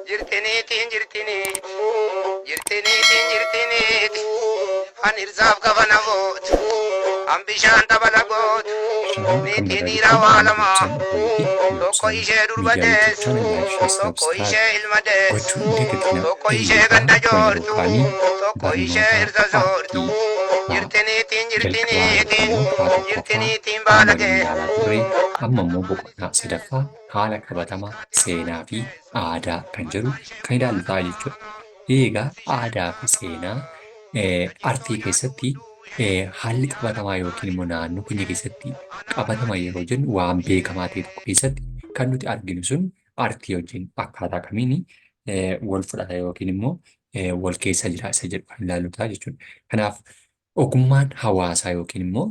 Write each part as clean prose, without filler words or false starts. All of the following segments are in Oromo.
Jirti niitiin jirti niiti. Jirti niitiin jirti niiti. An irsaaf kafana gootu. An bishaan tabala gootu. Shalom kan Niitii nagaa dhiiraa jirtan waa ani lamaa. Yoobsan Abbayeeti. Tokko Yoobsan ishee durba Miidiyaa YouTube deessu. channel like share Tokko subscribe ishee ilma deessu. gochuu hin dagatinaa. Tokko ishee Eegaa ganda yeroo joortu. kaanii Tokko ishee barnoota irsa soortu. artii kutaa Jirti niitiin jirti jalqabaa niitiin. yookiin immoo kutaa Jirti tokkoffaa niitiin kan baala waliin kee. ilaalaa turre amma immoo boqonnaa sadaffaa haala qabatama seenaa fi aadaa kan jedhu kan ilaallu ta'a jechuudha. Eegaa aadaa fi seenaa artii keessatti haalli qabatamaa yookiin immoo naannoo keenya keessatti qabatama yeroo jennu waan beekamaa ta'e tokko keessatti kan nuti arginu sun artii wajjin akkaataa kamiin wal fudhata yookiin immoo wal keessa jira isa jedhu kan ilaallu ta'a jechuudha. Kanaaf ogummaan hawaasaa yookiin immoo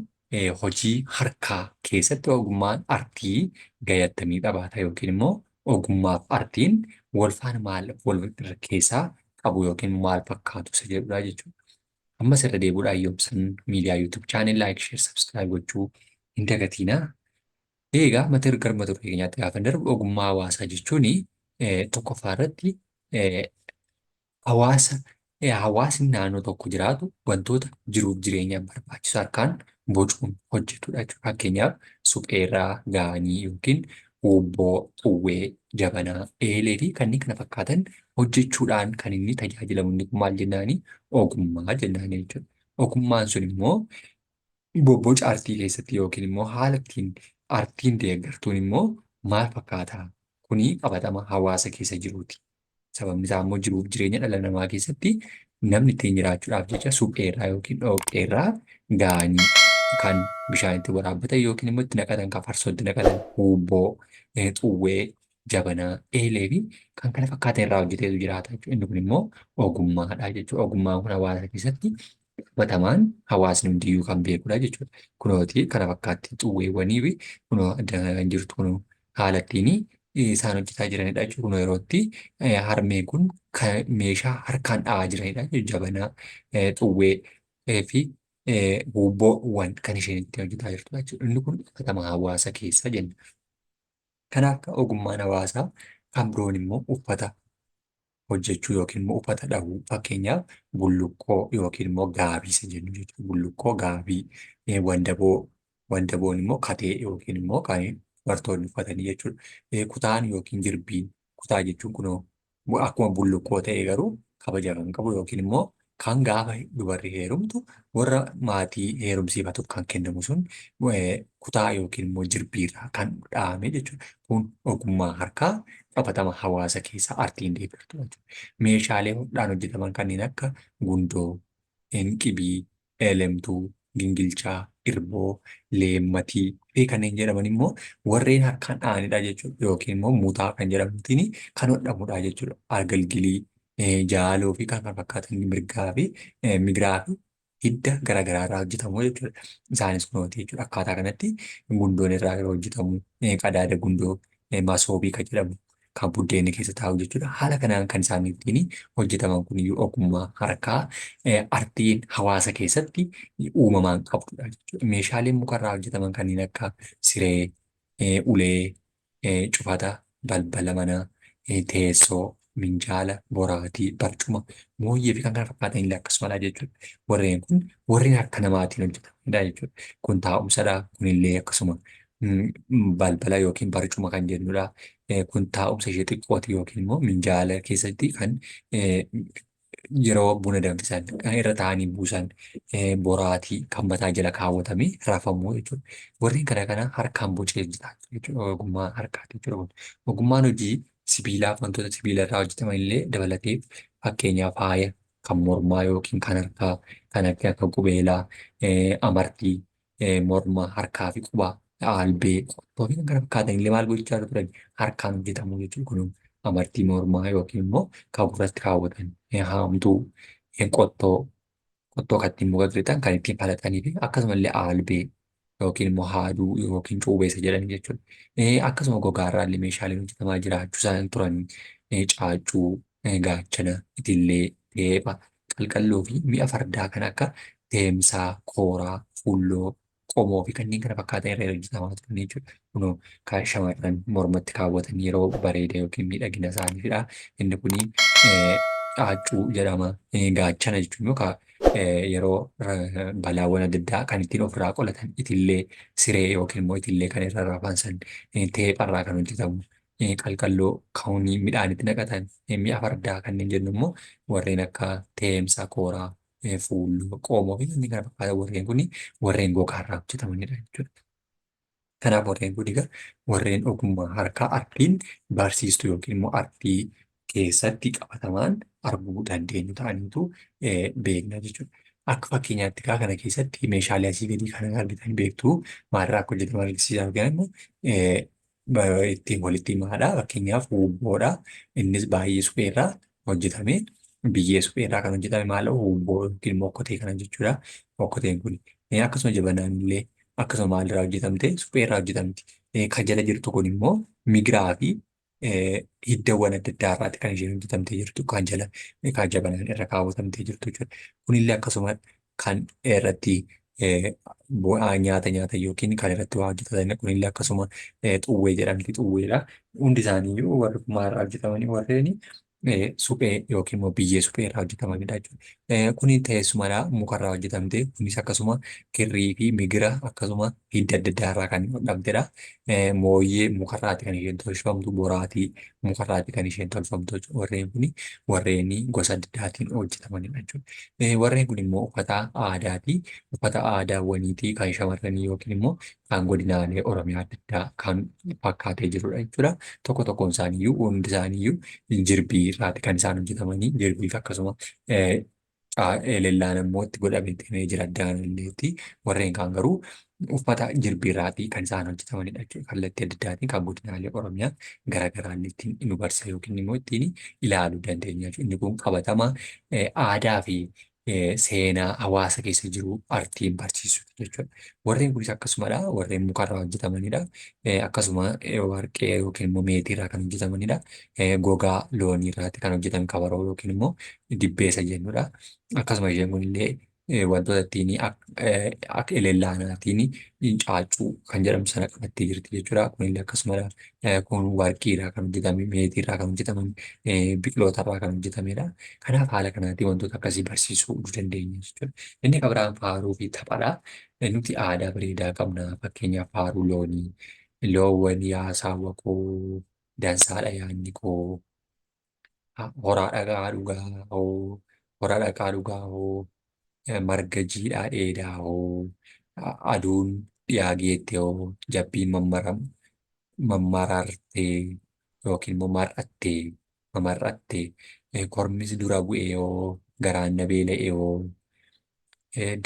hojii harkaa keessatti ogummaan artii gahee attamii qabaata yookiin immoo ogummaaf artiin wal faana maal wal keessaa qabu yookiin maal fakkaatu isa jedhudha jechuudha. Ammas irra deebi'uudhaan Yoobsan Miidiyaa YouTube channel like, share, subscribe gochuu hin dagatiinaa. Egaa mata gara mata duree keenyaatti gaafa darbu ogummaa hawaasaa jechuun tokkoffaa irratti hawaasa hawaasni naannoo tokko jiraatu wantoota jiruuf jireenyaaf barbaachisu harkaan bocuun hojjetudha jechuudha. Fakkeenyaaf supheerraa, gaanii yookiin huubboo, xuwwee, jabanaa, eelee fi kanneen kana fakkaatan hojjechuudhaan kan inni tajaajilamu inni kun maal jennaani ogummaa jennaani jechuudha. Ogummaan sun immoo bobboca artii keessatti yookiin immoo haala ittiin artiin deeggartuun immoo maal fakkaata? Kuni qabatama hawaasa keessa jiruuti. Sababni isaa immoo jiruuf jireenya dhala namaa keessatti namni ittiin jiraachuudhaaf jecha supheerraa yookiin dhoqqeerraa gaanii kan bishaan itti waraabbatan yookiin immoo itti naqatan kan farsoo itti naqatan huubboo, xuwwee, jabanaa, eelee fi kan kana fakkaatan irraa hojjeteetu jiraata jechuudha. Inni kun immoo ogummaadha jechuudha. Ogummaan kun hawaasa keessatti qabatamaan hawaasni hundiyyuu kan beekudha jechuudha. Kunooti kana fakkaatti xuwweewwanii fi kunoo addana kan jirtu kunoo haala ittiin isaan hojjetaa jiranidha jechuudha. Kunoo yeroo itti harmeen kun meeshaa harkaan dha'aa jiranidha jechuudha. Jabanaa, xuwwee fi huubboowwan kan isheen ittiin hojjetaa jirtudha jechuudha. Inni kun qabatama hawaasa keessa jenna. Kanaaf ogummaan hawaasaa kan biroon immoo uffata hojjechuu yookiin immoo uffata dhahuu fakkeenyaaf bullukkoo yookiin immoo gaabii isa jennu jechuudha. Bullukkoo, gaabii, wandaboo, wandaboon immoo katee yookiin immoo kan dubartoonni uffatanii jechuudha. Kutaan yookiin jirbiin kutaa jechuun kunoo akkuma bullukkoo ta'ee garuu kabaja kan qabu yookiin immoo kan gaafa dubarri heerumtu warra maatii heerumsiifatuuf kan kennamu sun kutaa yookiin immoo jirbiirraa kan dhahame jechuudha. Kun ogummaa harkaa qabatama hawaasa keessaa artiin deeggartudha jechuudha. Meeshaalee hodhaan hojjetaman kanneen akka gundoo, inqibii, elemtuu, gingilchaa, irboo, leemmatii fi kanneen jedhaman immoo warreen harkaan dha'anidha jechuudha. Yookiin immoo mutaa kan jedhamutiin kan hodhamudha jechuudha. Agalgilii, jaaloo fi kan kana fakkaatan mirgaa fi migiraa fi hidda garaagaraa irraa hojjetamu jechuudha. Isaanis kunooti jechuudha. Akkaataa kanatti gundoon irraa yeroo hojjetamu qadaada gundoo masoobii kan jedhamu kan buddeenni keessa taa'u jechuudha. Haala kanaan kan isaan ittiin hojjetaman kun iyyuu ogummaa harkaa artiin hawaasa keessatti uumamaan qabdudha jechuudha. Meeshaaleen mukarraa hojjetaman kanneen akka siree, ulee, cufata, balbala manaa, teessoo, minjaala, boraatii, barcuma, mooyyee fi kan kana fakkaatan illee akkasumadha jechuudha. Warreen kun warreen harka namaatiin hojjetamanidha jechuudha. Kun taa'umsadha. Kunillee akkasuma balbala yookiin barcuma kan jennudha. Kun taa'umsa ishee xiqqooti yookiin immoo minjaala keessatti kan yeroo buna danfisan kan irra taa'anii buusan boraatii kan mataa jala kaawwatamee rafamu jechuudha. Warreen kana kana harkaan bocee hojjetaa jechuudha. Ogummaa harkaati jechuudha kun. Ogummaan hojii sibiilaa fi wantoota sibiila irraa hojjetaman illee dabalatee fakkeenyaaf faaya kan mormaa yookiin kan harkaa kan akka qubeelaa, amartii morma, harkaa fi quba, aalbee, qottoo fi kan kana fakkaatan illee maal gochaa turan harkaan hojjetamu jechuudha. Kun amartii mormaa yookiin immoo kan gurratti kaawwatan haamtuu, qottoo, qottoo kan ittiin muka qirixan kan ittiin falaxanii fi akkasumallee aalbee yookiin immoo haaduu yookiin cuubeessa jedhan jechuudha. Akkasuma gogaarraa illee meeshaaleen hojjetamaa jiraachuu isaan turan caaccuu, gaachana, itillee, teepha, qalqalloo fi mi'a fardaa kan akka deemsaa, kooraa, fuulloo, Qomoo fi kanneen kana fakkaatan irraa hojjetamaa turan jechuudha. Kunoo kan shamarran mormatti kaawwatan yeroo bareeda yookiin miidhagina isaaniifidha. Inni kuni caaccuu jedhama. Gaachana jechuun immoo yeroo balaawwan adda addaa kan ittiin ofirraa qolatan itillee siree yookiin immoo itillee kan irra rafan san teepharraa kan hojjetamu. Qalqalloo kan midhaan itti naqatan mi'a fardaa kanneen jennu immoo warreen akka teemsa, kooraa, fuulloo, qoomoo fi kanneen kana fakkaatan warreen kuni warreen gogaarraa hojjetamanidha jechuudha. Kanaaf warreen kun egaa warreen ogummaa harkaa artiin barsiistuu yookiin immoo artii keessatti qabatamaan arguu dandeenyu ta'aniitu beekna jechuudha. Akka fakkeenyaatti egaa kana keessatti meeshaalee asii gadii kana argitan beektu maalirraa akka hojjetaman argisiisaa yookiin immoo ittiin walitti himaadha. Fakkeenyaaf huubboodha. Innis baay'ee supheerraa hojjetame. Biyyee supheerraa kan hojjetame maal huubboo yookiin immoo okkotee kana jechuudha. Okkoteen kun akkasuma jabanaan illee akkasuma maalirraa hojjetamte supheerraa hojjetamti. Kan jala jirtu kun immoo migiraa fi hiddawwan adda addaa irraati kan isheen hojjetamtee jirtu kan jala kan jabanaan irra kaawwatamtee jirtu jechuudha. Kunillee akkasuma kan irratti bu'aa nyaata nyaatan yookiin kan irratti waa hojjetan kunillee akkasuma xuwwee jedhamti xuwweedha. Hundi isaaniiyyuu warri kun maalirraa hojjetamanii warreen suphee yookiin immoo biyyee suphee irraa hojjetamanidha jechuudha. Kuni teessumadha mukarraa hojjetamte kunis akkasuma kirrii fi migira akkasuma hidda adda addaa irraa kan hodhamtedha. Mooyyee mukarraati kan isheen tolfamtu boraatii mukarraati kan isheen tolfamtu jechuudha. Warreen kuni warreen gosa adda addaatiin hojjetamanidha jechuudha. Warreen kun immoo uffata aadaati. Uffata aadaawwaniiti kan shamarranii yookiin immoo kan godinaalee Oromiyaa adda addaa kan fakkaatee jirudha jechuudha. Tokko tokkoon isaaniiyyuu hundi isaaniiyyuu jirbii irraati kan isaan hojjetamanii jirbii fi akkasuma elellaan immoo itti godhamee jira addaan illeetti warreen kaan garuu uffata jirbii irraati kan isaan hojjetamanidha jechuudha. Kallattii adda addaatiin kan godinaalee Oromiyaa garaagaraa ittiin nu barsiisa yookiin immoo ittiin ilaaluu dandeenya jechuudha. Inni kun qabatama aadaa fi seenaa hawaasa keessa jiru artiin barsiisu jechuudha. Warreen kunis akkasumadha. Warreen mukarraa hojjetamanidha. Akkasuma warqee yookiin immoo meetiirraa kan hojjetamanidha. Gogaa looniirraati kan hojjetame kabaroo yookiin immoo dibbeessa jennudha. Akkasuma isheen kunillee wantoota ittiin akka elellaanaatiin caaccuu kan jedhamu sana qabattee jirti jechuudha. Kunillee akkasumadha. Kun warqiirraa kan hojjetame, meetiirraa kan hojjetame, biqilootarraa kan hojjetamedha. Kanaaf haala kanaatiin wantoota akkasii barsiisuu dandeenya jechuudha. Inni kan biraan faaruu fi taphadha. Nuti aadaa bareedaa qabna. Fakkeenyaaf faaruu loonii, loowwan yaa saawwa koo, dansaadha yaadni koo, horaa dhagaa dhugaa hoo, horaa dhaqaa dhugaa hoo, marga jiidhaa dheedaa hoo, aduun dhiyaa geette hoo, jabbiin mammarartee yookiin immoo mar'attee mamar'attee kormis dura bu'ee hoo, garaan na beela'e hoo,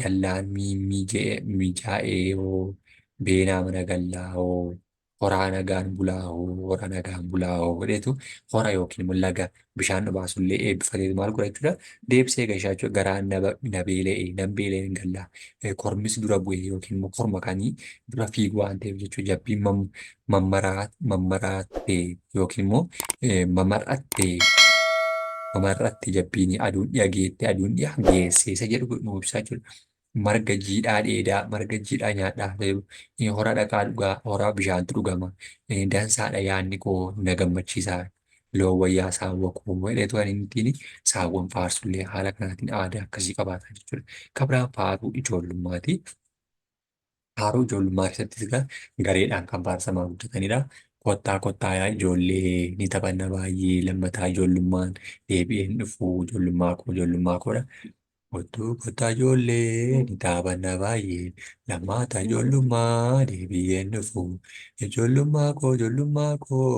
dallaan mijaa'ee hoo, beenaa mana gallaa hoo, horaa nagaan bulaa hoo, hora nagaan bulaa hoo jedheetu hora yookiin immoo laga bishaan dhubaasullee eebbifateetu maal godha jechuudha. Deebisee gashaa jechuudha. Garaan na beela'e nan beela'e hin gallaa. Kormis dura bu'e yookiin immoo korma kanii dura fiigu waan ta'eef jechuudha. Jabbiin mammaraattee yookiin immoo mamar'attee mamar'atte jabbiin aduun dhiya geette aduun dhiya geesse isa jedhu nu ibsaa jechuudha. Marga jiidhaa dheedaa, marga jiidhaa nyaadhaa, hora dhaqaa dhugaa, horaa bishaantu dhugama, dansaadha yaadni koo na gammachiisa, loon wayyaa saawwa koo jedheetu kan inni ittiin saawwan faarsullee haala kanaatiin aadaa akkasii qabaata jechuudha. Kan biraan faaruu ijoollummaati. Faaruu ijoollummaa keessattis egaa gareedhaan kan faarsamaa guddatanidha. Kottaa kottaa yaa ijoollee ni taphanna baay'ee lammataa ijoollummaan deebi'ee hin dhufu ijoollummaa koo ijoollummaa koodha. Kottuu kottaa ijoollee ni taphanna baay'ee lammataa ijoollummaa deebi'ee hin dhufu ijoollummaa koo ijoollummaa koo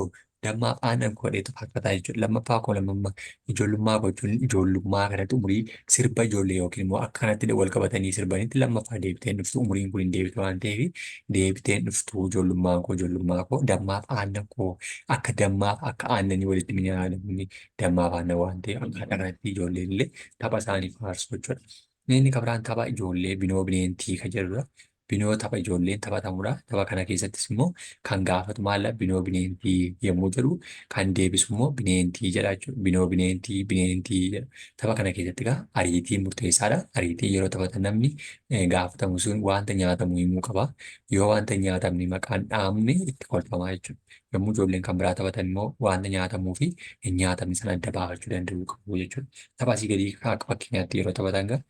Lammaaf aannan koo dheetu faarfataa jechuudha. Lammaffaa koo lammammaa ijoollummaa koo jechuun ijoollummaa kanatti umurii sirba ijoollee yookiin immoo akka kanatti wal qabatanii sirbanitti lammaffaa deebitee hin dhuftu umuriin kun hin deebitu waan ta'eef deebitee hin dhuftu ijoollummaan koo ijoollummaa koo dammaaf aannan koo akka dammaaf akka aannanii walitti minyaa'aa namni dammaaf aannan waan ta'eef akka haadha kanatti ijoolleen illee tapha isaanii faarsu jechuudha. Inni kan biraan tapha ijoollee binoo bineentii kan jedhudha. Binoo tapha ijoolleen taphatamudha. Tapha kana keessattis immoo kan gaafatu maal binoo bineentii yommuu jedhu kan deebisu immoo bineentii jedha jechuudha. Binoo bineentii bineentii jedha. Tapha kana keessatti egaa ariitiin murteessaadha. Ariitiin yeroo taphatan namni gaafatamu sun wanta nyaatamu himuu qaba. Yoo wanta hin nyaatamne maqaan dhaamne itti kolfamaa jechuudha. Yommuu ijoolleen kan biraa taphatan immoo wanta nyaatamuu fi hin nyaatamne sana adda baafachuu danda'uu qabu jechuudha. Tapha asii gadii akka fakkeenyaatti yeroo taphatan egaa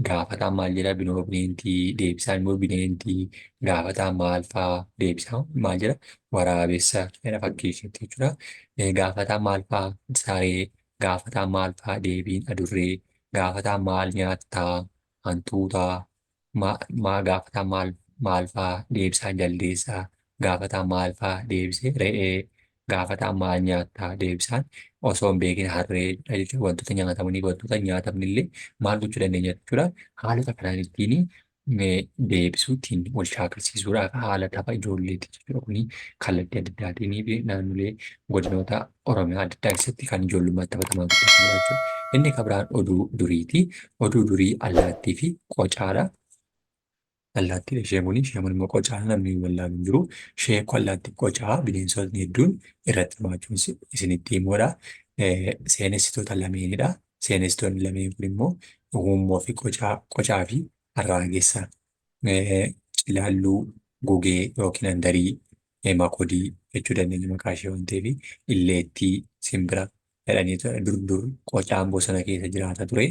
gaafataan maal jedha binoo bineentii deebisaan immoo bineentii gaafataan maal faa deebisaan maal jedha waraabessa jedha fakkeessetti jechuudha. Gaafataan maal faa saree gaafataan maal faa deebiin adurree gaafataan maal nyaattaa hantuutaa maa gaafataan maal maal faa deebisaan jaldeessaa gaafataan maal faa deebisee re'ee gaafataan maal nyaattaa deebisaan osoo hin beekin harree jechuudha. Wantoota nyaatamanii wantoota hin nyaatamne illee maal gochuu dandeenya jechuudha. Haalota kanaan ittiin deebisuu ittiin wal shaakalsiisuudhaaf haala tapha ijoolleeti jechuudha. Kuni kallattii adda addaatiin fi naannolee godinoota Oromiyaa adda addaa keessatti kan ijoollummaatti taphatamaa guddatanidha jechuudha. Inni kan biraan oduu duriiti. Oduu durii allaattii fi qocaadha. Allaattiidha isheen kun. Isheen kun immoo qocaadha. Namni wallaalu hin jiru. Sheekoo allaattii fi qocaa bineensotni hedduun irratti hirmaachuun isinitti himuudha. Seenessitoota lameenidha. Seenessitoonni lameen kun immoo uummoo fi qocaa, qocaa fi harraagessa, cilaalluu, gugee yookiin andarii, makodii jechuu dandeenya maqaa ishee waan ta'eef, illeettii, simbira jedhanii dur dur qocaan bosona keessa jiraata ture.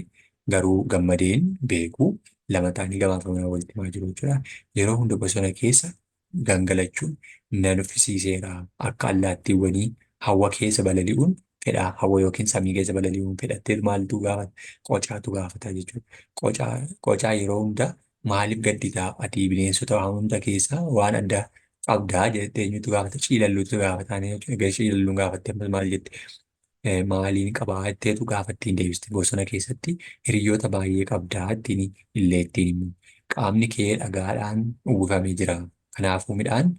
Garuu gammadeen beeku lama ta'anii gamaaf gamanaa walitti himaa jiru jechuudha. Yeroo hunda bosona keessa gangalachuun na nuffisiiseera. Akka allaattiiwwanii hawwa keessa balali'uun fedha. Hawwa yookiin samii keessa balali'uun fedhattee maaltu gaafata? Qocaatu gaafata jechuudha. Qocaa, qocaa yeroo hunda maaliif gadditaa? Ati bineensota hunda keessaa waan adda qabdaa jettee eenyutu gaafata? Ciilalluutu gaafataa jechuudha. Egaa ciilalluun gaafatte ammas maal jette? Maaliin qabaa jetteetu gaafattiin deebiste. Bosona keessatti hiriyoota baay'ee qabdaa ittiin illeettiin immoo. Qaamni kee dhagaadhaan uwwifamee jira. Kanaafuu midhaan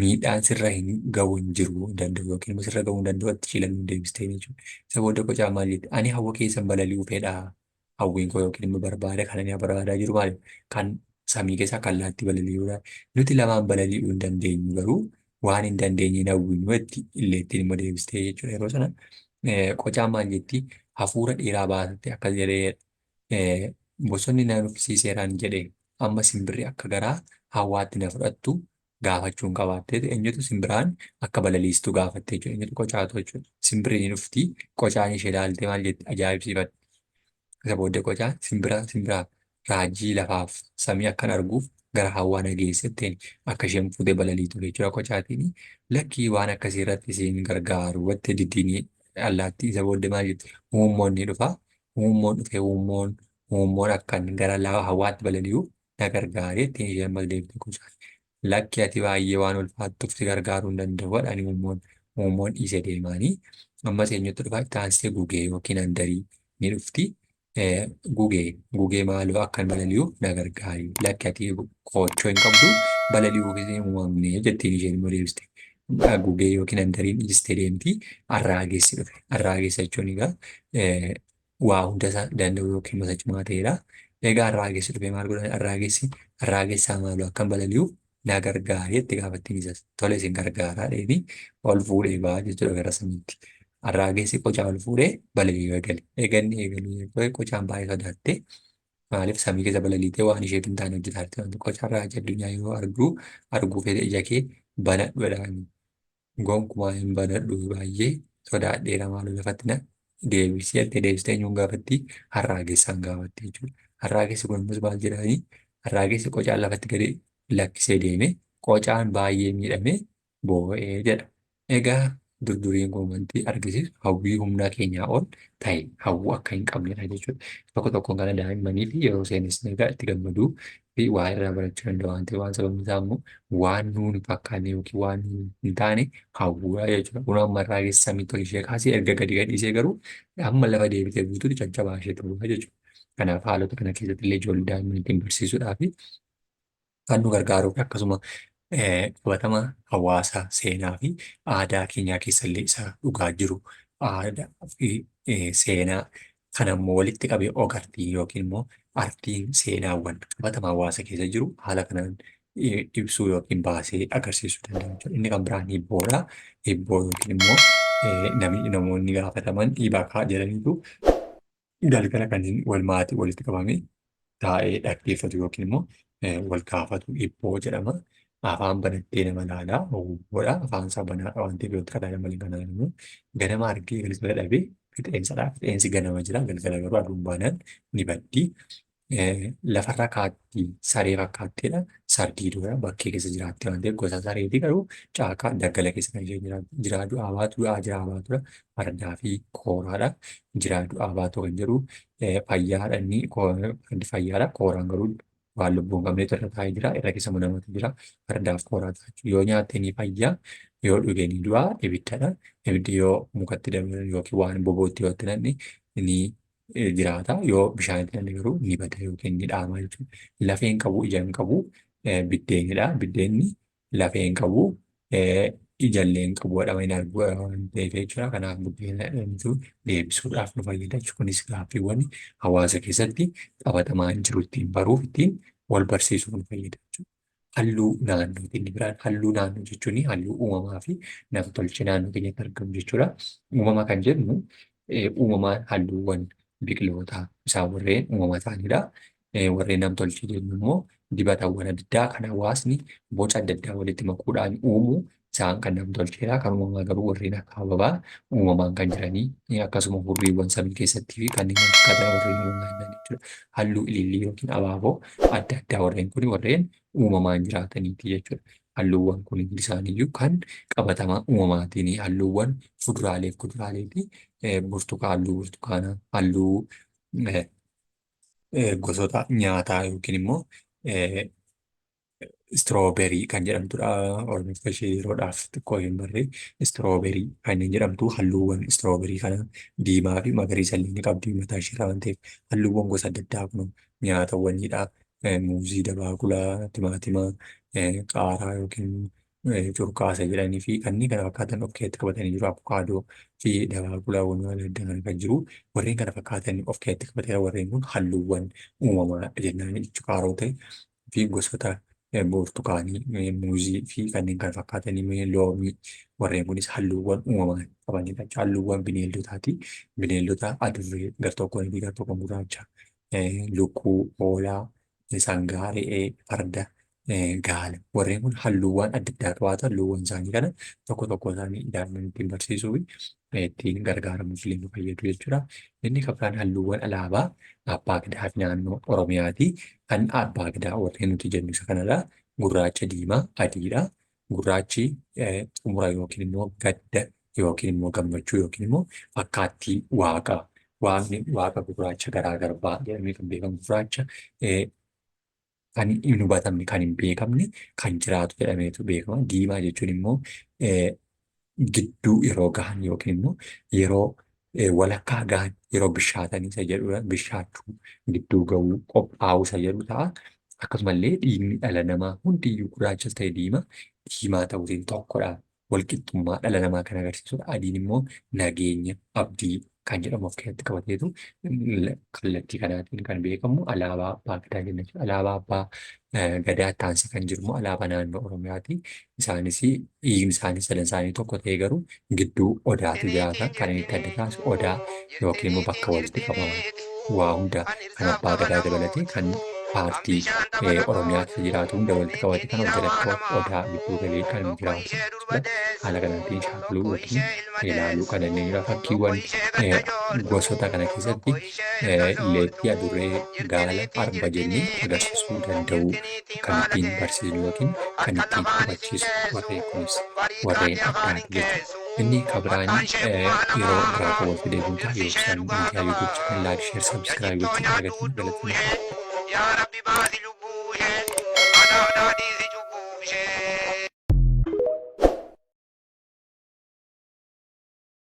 miidhaan sirra hin ga'uu hin jiru hin danda'u yookiin immoo sirra ga'uu hin danda'u atti ciilalluun deebistee jechuudha. Isa booda qocaa maal jette? Ani hawwa keessan balali'uu fedha. Hawwiin koo yookiin immoo barbaada kan ani barbaadaa jiru maali? Kan samii keessa akka allaattii balali'uudha. Nuti lamaan balali'uu hin dandeenyu garuu waan hin dandeenye hin hawwinu jetti illeettiin immoo deebistee jechuudha. Yeroo sana qocaan maal jetti? Hafuura dheeraa baasatte akkas jedhee bosonni na nuffisiiseeraan jedhe amma simbirri akka garaa hawwaatti na fudhattu gaafachuun qabaattee eenyutu simbiraan akka balaliistu gaafatte jechuudha. Eenyutu qocaatu jechuudha. Simbirri ni dhufti qocaan ishee ilaalte maal jetti ajaa'ibsiifatti. Isa booddee qocaan simbira simbiraa raajii lafaaf samii akkan arguuf gara hawwaa na geessetteen akka isheen fuutee balaliitu jechuudha qocaatiin. Lakkii waan akkasii irratti isiin gargaaru watte diddiinii allaattii isa booddee maal jetti uummoon ni dhufa. Uummoon dhufee uummoon uummoon akkan gara hawwaatti balali'u na gargaaree ittiin isheen ammas deebite qocaan. Lakki ati baay'ee waan ulfaattuuf si gargaaruu hin danda'u jedhani uummoon. Uummoon dhiisee deemaanii ammas eenyutti dhufa itti aansee gugee yookiin andarii ni dhufti. Gugee gugee maaloo akkan balali'uuf na gargaari. Lakki ati koochoo hin qabdu balali'uuf hin uumamne jettiin isheen immoo deebiste. Gugee yookiin andariin dhiistee deemti. Arraagessi dhufe. Arraagessa jechuun egaa waa hunda isaa danda'u yookiin mata cimaa ta'edha. Egaa arraagessi dhufee maal godhan? Arraagessi arraagessaa maaloo akkan balali'uuf na gargaari jettee gaafattiin isas. Tole isin gargaaraa dheeni ol fuudhee ba'a jechuudha gara samiitti. Arraagessi qocaa ol fuudhee balali'uu eegale. Egaa inni eegalee qocaan baay'ee sodaatte. Maaliif samii keessa balaliitee waan isheef hin taane hojjetaa jirti waan ta'eef qocaan raajii addunyaa yeroo arguu arguu fedhe ija kee banadhu jedhaan. Gonkumaa hin banadhu baay'ee sodaadheera maaloo lafatti na deebisi jettee deebistee eenyuun gaafatti harraagessaan gaafatti jechuudha. Harraagessi kun immoo maal jedhaanii harraagessi qocaan lafatti gadi lakkisee deeme qocaan baay'ee miidhame boo'ee jedha. Egaa durduriin kun wanti argisiisu hawwii humna keenyaa ol ta'e hawwuu akka hin qabnedha jechuudha. Tokko tokkoon kana daa'immanii fi yeroo seenessan egaa itti gammaduu fi waa irraa barachuu danda'u waan ta'eef waan sababni isaa immoo waan nuun hin fakkaanne yookiin waan nuun hin taane hawwuudha jechuudha. Kun amma irraa keessa samiitti ol ishee kaasee erga gadi gadhiisee garuu amma lafa deebitee guutuutti caccabaa ishee ta'uudha jechuudha. Kanaaf haalota kana keessatti illee ijoollee daa'imman ittiin barsiisuudhaaf kan nu gargaaruu fi akkasuma qabatama hawaasa seenaa fi aadaa keenyaa keessallee isa dhugaa jiru aadaa fi seenaa kana immoo walitti qabee og-artii yookiin immoo artiin seenaawwan qabatama hawaasa keessa jiru haala kanaan ibsuu yookiin baasee agarsiisuu danda'a jechuudha. Inni kan biraan hibboodha. Hibboo yookiin immoo namni namoonni gaafataman hibakaa jedhaniitu galgala kan wal maatii walitti qabamee taa'ee dhaggeeffatu yookiin immoo wal gaafatu hibboo jedhama. Afaan banattee nama ilaalaa hubboodha. Afaan isaa banaadha waan ta'eef yoo itti malee kan immoo ganama argee galgala dhabee fixeensadha. Fixeensi ganama jira galgala garuu aduun baanaan ni baddi. Lafarra kaatti saree fakkaatteedha. Sardiidoodha. Bakkee keessa jiraatti waan ta'eef gosa sareeti garuu caakaa daggala keessa kan isheen jiraattu. Jiraa du'aa baatu du'aa jiraa baatudha. Fardaa fi kooraadha. Jiraa du'aa baatu kan jedhu fayyaadha inni fardi fayyaadha. Kooraan garuu waan lubbuu hin qabnetu irra taa'ee jira. Irra keessa immoo namatu jira. Fardaaf kooraa ta'a. Yoo nyaatte ni fayyaa, yoo dhuge ni du'a. Ibiddadha. Ibiddi yoo mukatti dabalan yookiin waan bobootti yoo itti namni ni jiraata. Yoo bishaanitti namni garuu ni bada yookiin ni dhaama jechuudha. Lafee hin qabu, ija hin qabu, biddeenidha. Biddeenni lafee hin qabu, ijallee hin qabu jedhama hin argu waan ta'eef jechuudha. Kanaaf buddeena deebisuudhaaf nu fayyada jechuudha. Kunis gaaffiiwwan hawaasa keessatti qabatamaan jiru ittiin baruuf ittiin wal barsiisuuf nu fayyada jechuudha. Halluu naannooti inni biraan. Halluu naannoo jechuun halluu uumamaa fi namtolchee naannoo keenyatti argamu jechuudha. Uumama kan jennu uumamaan halluuwwan biqilootaa isaan warreen uumama ta'anidha. Warreen namtolchee jennu immoo dibatawwan adda addaa kan hawaasni boca adda addaa walitti makuudhaan uumu isaan kan namtolcheedha. Kan uumamaa garuu warreen akka ababaa uumamaan kan jiranii akkasuma hurriiwwan samii keessattii fi kanneen kana fakkaatan warreen uumamaan jiran jechuudha. Halluu ilillii yookiin abaaboo adda addaa warreen kun warreen uumamaan jiraataniiti jechuudha. Halluuwwan kun hundi isaaniiyyuu kan qabatamaa uumamaatiin halluuwwan fuduraalee fi kuduraaleeti. Burtukaa halluu burtukaanaa, halluu gosoota nyaataa yookiin immoo strawberry kan jedhamtudha. Oromiffa ishee yeroodhaaf xiqqoo hin barree strawberry kan jedhamtu halluuwwan strawberry kana diimaa fi magariisa illee ni qabdi mataa ishee irraa waan ta'eef halluuwwan gosa adda addaa kun nyaatawwanidha. Muuzii, dabaaqulaa, timaatima, qaaraa yookiin curqaasa jedhanii fi kanneen kana fakkaatan of keessatti qabatanii jiru. Abukaadoo fi dabaaqulaawwan adda addaa kana kan jiru warreen kana fakkaatan of keessatti qabateera. Warreen kun halluuwwan uumamaa jennaan jechuudha. Kaarota fi gosoota burtukaanii, muuzii fi kanneen kana fakkaatanii loomii warreen kunis halluuwwan uumamaan qabanidha. Halluuwwan bineeldotaati. Bineeldota adurree gartokkoon fi gartokkoon gurraacha, lukkuu, hoolaa, sangaa, re'ee, farda, gaala. Warreen kun halluuwwan adda addaa qabaatu. Halluuwwan isaanii kana tokko tokko isaanii daa'imman ittiin barsiisuu fi ittiin gargaaramuuf illee nu fayyadu jechuudha. Inni kan biraan halluuwwan alaabaa Abbaa Gadaa fi naannoo Oromiyaati. Kan Abbaa Gadaa warreen nuti jennu isa kanadha. Gurraacha, diimaa, adiidha. Gurraachi xumura yookiin immoo gadda yookiin immoo gammachuu yookiin immoo fakkaattii waaqaa. Waaqni waaqa gurraacha garaa garbaa jedhamee kan beekamu gurraacha kan hin hubatamne kan hin beekamne kan jiraatu jedhameetu beekama. Diimaa jechuun immoo gidduu yeroo gahan yookiin immoo yeroo walakkaa gahan yeroo bishaatanii isa jedhudha. Bishaachuu gidduu gahuu qophaa'uu isa jedhu ta'a. Akkasumallee dhiigni dhala namaa hundiyyuu gurraachas ta'e diimaa diimaa ta'uutiin tokkodha. Walqixxummaa dhala namaa kan agarsiisudha. Adiin immoo nageenya, abdii kan jedhamu of keessatti qabateetu kallattii kanaatiin kan beekamu alaabaa Abbaa Gadaa jenna jechuudha. Alaabaa Abbaa Gadaa itti aansee kan jiru immoo alaabaa naannoo Oromiyaati. Isaanis dhiigni isaanii sadan isaanii tokko ta'ee garuu gidduu odaatu jiraata. Kan inni itti adda taasisu odaa yookiin immoo bakka walitti qabama waa hunda kan Abbaa Gadaa dabalatee kan paartii Oromiyaa keessa jiraatu hunda walitti qabate kan of jalatti qabatu odaa gidduu galee kan jiraatu jechuudha. Haala kanaatiin shaakaluu yookiin ilaaluu kan dandeenyudha. Fakkiiwwan gosoota kana keessatti illeettii, adurree, gaala, arba jennee agarsiisuu danda'uu kan ittiin barsiisnu yookiin kan ittiin hubachiisnu warreen kunis warreen addaati jechuudha. Inni kan biraanii yeroo biraa kan walitti deebinu ta'a. Yoo isaan miidiyaa YouTube channel like, share, subscribe gochuun argatan galatoomaa. Yaa Rabbi baasi lubbuu ishee.